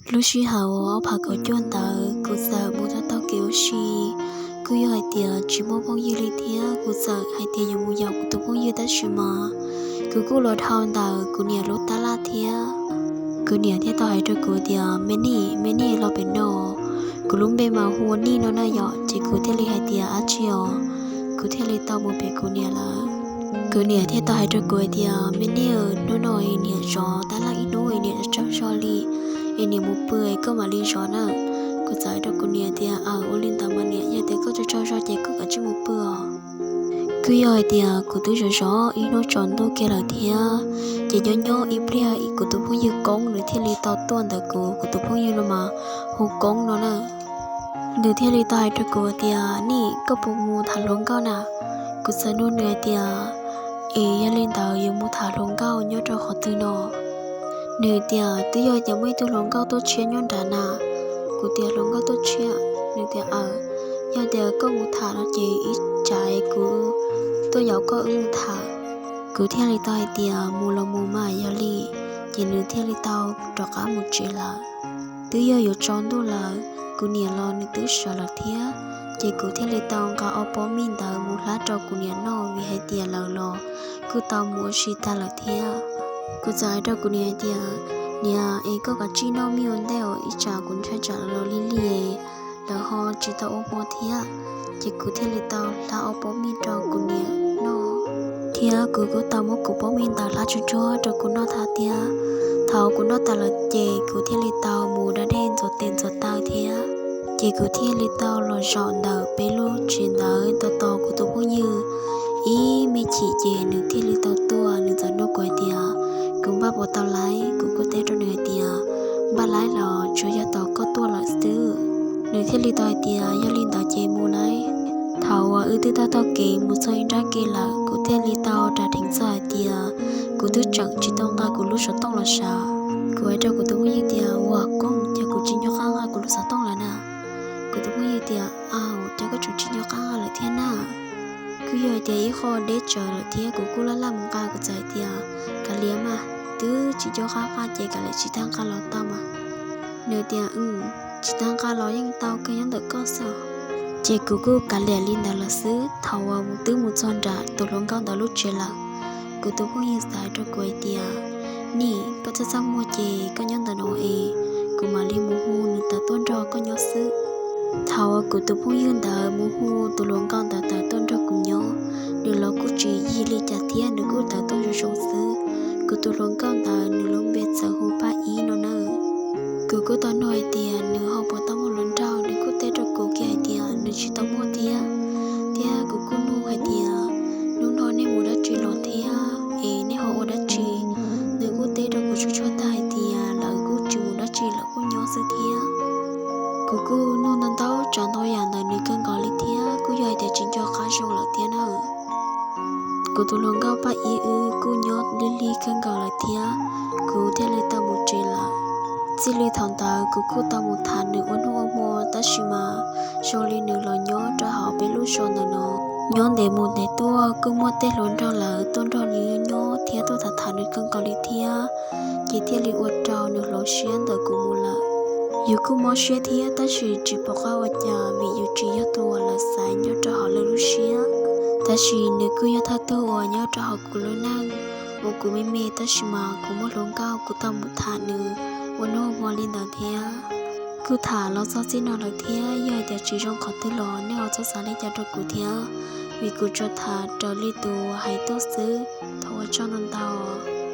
Lub sij hawm uas ob phav kaum cuaj ntawd kuv txawm mus tau taug kev ua si, kuj yog hais tias tsis muaj phooj ywg li thiab kuv txawm hais tias yuav mus yaum kuv tus phooj ywg tab sis mas kuv kuj los dhau ntawm kuv niam lub tab laj thiab. Kuv niam thiaj tau hais rau kuv tias, Me Nij, Me Nij, los pem no. Kuv lub npe mas hu ua Nij no na yom, ces kuv thiaj li hais tias, Ab tsi os. Kuv thiaj li tau mus pem kuv niam lawm. Kuv niam thiaj tau hais rau kuv hais tias, Me Nij, hnub no niam zov tab laj ib hnub niam tsaug zog li, es niam mus pw koj mam li zov na. Kuv txawm hais rau kuv niam tias, Aws, ua li ntawd mas niam, yog tias koj tsaug tsaug zog ces koj kav tsij mus pw os. Kuj yog hais tias kuv twb zov zov ib hnub tsaus ntuj kiag lawm thiab, ces nyob nyob ib pliag kuv tus phooj ywg Koob nws thiaj li tau tuaj ntawm kuv, kuv tus phooj ywg no mas hu Koob no na. Nws thiaj li tau hais rau kuv tias, Nij, koj puas mus tham hluas nkauj na? Kuv txawm nug nws hais tias, Es yog li ntawd yuav mus tham hluas nkauj nyob rau qhov twg no? Nws tias, Twb yog tias muaj ib tug hluas nkauj tuaj tshiab nyob nrad na. Kuv tias, Hluas nkauj tuaj tshiab? Nws tias, Aws, yog tias koj mus tham no ces ib tsam kuv tuaj yaum koj wb mus tham. Kuv thiaj li tau hais tias, Mus los mus mas yog li. Ces nws thiaj li tau rov qab mus tsev lawm. Twb yog yuav tsaus ntuj lawm, kuv niam los nws twb sawv lawm thiab, ces kuv thiaj li tau nqa ob pob mij ntawd mus hlab rau kuv niam noj vim hais tias lawv los kuj tau mus ua si tag lawm thiab. Kuv txawm hais rau kuv niam hais tias, Niam, es koj kav tsij noj mij ua ntej os, ib tsam kuv ntshai tsam lawv los lig lig, lawv ho tsis tau ua hmo thiab. Ces kuv thiaj li tau hlab ob pob mij rau kuv niam noj, thiab kuv kuj tau muab kuv pob mij ntawd hlab tsuag tsuag rau kuv noj thiab. Thaum kuv noj tas lawm ces kuv thiaj li tau mus da dej ntxuav tes ntxuav taw thiab. Ces kuv thiaj li tau los zaum ntawm peb lub tsev ntawd tos tos kuv tus phooj ywg ib me chim ces nws thiaj li tau tuaj, nws txawm nug kuv hais tias, Kuv npaj puas tau laib? Kuv kuj teb rau nws hais tias, Npaj laib los tsuas yog tos koj tuaj lawm xwb. Nws thiaj li tau hais tias, Yog li ntawd ces mus lauj. Thaum uas wb twb taug taug kev mus txog ib nrab ke lawm, kuv thiaj li tau rov dheev txog hais tias, Kuv twb tseem tsis tau nqa kuv lub xov tooj los sav. Kuv hais rau kuv tus phooj ywg tias, Ua koob, cas kuv tsis nco qab nqa kuv lub xov tooj lawm na? Kuv tus phooj ywg tias, Aw, cas koj tseem tsis nco qab nqa lawm thiab na? Kuj yog hais tias ib qho deb tsawv lawm thiab kuv kuj laj laj mus nqa, kuv txawm hais tias, Kav liam mas, twb tsis nco qab nqa ces kav liam tsis tag nqa los tau mas. Nws tias, Tsis tag nqa los yeej tau, kawg nyob ntawm koj xwb. Ces kuv kuj kav liam li ntawd lawm xwb. Thaum uas twb mus txog nram tus hluas nkauj ntawd lub tsev lawm, kuv tus phooj ywg txawm hais rau kuv hais tias, Nij, koj txaj txaj muag ces koj nyob ntawm no es kuv mam li mus hu nws tawm tuaj nrog koj nyob xwb. Thaum uas kuv tus phooj ywg ntawd mus hu tus hluas nkauj ntawd tawm tuaj nrog kuv nyob, nws los kuj tsis yig li cas thiab, nws kuj tawm tuaj zoo zoo xwb. Kuv tus hluas nkauj ntawd nws lub npe txawm hu Paj Ib no na. Kuv kuj tau nug hais tias nws ho puas tau muaj hluas nraug, nws kuj teb rau kuv kiag hais tias nws tsis tau muaj thiab. Thiab kuv kuj nug hais tias, Hnub no nej mus dab tsi los thiab es nej ho ua dab tsi? Nws kuj teb rau kuv tsuag tsuag tag hais tias lawv kuj tsis mus dab tsi, lawv kuj nyob xwb thiab. Kuv kuj nug ntau ntau tsav ntau yam ntawm nws kawg nkaus li thiab, kuj yog hais tias tsis nco qab zoo lawm thiab na. Kuv tus hluas nkauj Paj Ib wb kuj nyob lig lig kawg nkaus lawm thiab, kuv thiaj li tau mus tsev lawm. Txij li thaum ntawd kuv kuj tau mus tham nws ua hnub ua hmo, tab sis mas zoo li nws los nyob rau hauv peb lub zos ntawm no, nyob ntev mus ntev tuaj kuj muaj tej hluas nraug lawv tuaj nrog nws nyob thiab tuaj tham tham nws kawg nkaus li thiab, ces thiaj li ua rau nws hloov siab ntawm kuv mus lawm. Yus kuj mob siab thiab tab sis tsis pom qab ua cas vim yus tsis yog tus uas lawv xaiv nyob rau hauv lawv lub siab. Tab sis nws kuj yog thawj tug uas nyob rau hauv kuv lub neej, uas kuv me me tab sis mas kuv muaj hluas nkauj kuv tau mus tham nws ua hnub ua hmo li ntawd thiab. Kuj tham los txog txij no lawm thiab, yog hais tias tsis zoo qhov twg los nej ho txhob xav li cas rau kuv thiab, vim kuv tsuas tham raws li tus hais tuaj xwb. Thov ua tsaug ntau ntau.